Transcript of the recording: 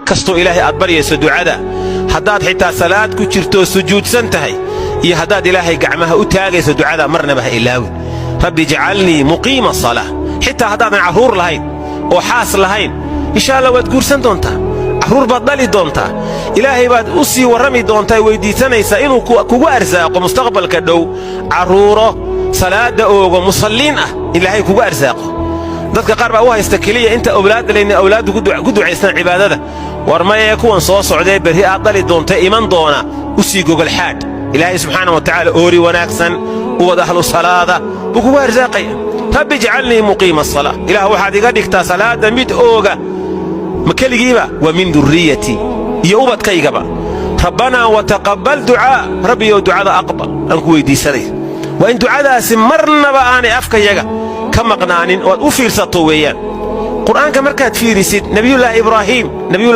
Kastoo Ilaahay aad baryayso ducada, haddaad xitaa salaad ku jirtoo sujuudsan tahay iyo haddaad Ilaahay gacmaha u taagayso, ducada marnaba ha ilaawin: "Rabbi ijcalnii muqiima salaa." Xitaa haddaadan carruur lahayn oo xaas lahayn, insha Allah waad guursan doontaa, carruur baad dhali doontaa, Ilaahay baad u sii warrami doontaa, weyddiisanaysaa inuu kugu arsaaqo mustaqbalka dhow carruuro salaadda oogo, musalliin ah Ilaahay kugu arsaaqo. Dadka qaar baa u haysta keliya inta awlaadda layna awlaaddu ku ducaystaan cibaadada. War mayee, kuwan soo socdee berri aad dhali doonta, iman doona, u sii gogolxaadh. Ilaahay subxaana wa tacaala oori wanaagsan, ubad ahlu salaada buu kugu arsaaqaya. "Rabbi ijcalnii muqiima asalaa." Ilaah, waxaad iga dhigtaa salaadda mid ooga. Ma keligiiba? Wa min durriyatii, iyo ubadkaygaba. "Rabbanaa wataqabbal ducaa." Rabbiyow, ducada aqbal aan ku weyddiisanay. Waa in ducadaasi marnaba aanay afkayaga ka maqnaanin oo aad u fiirsato weeyaan. Qur'aanka markaad fiirisid, Nebiyullaahi Ibraahiim, Nebiyullaahi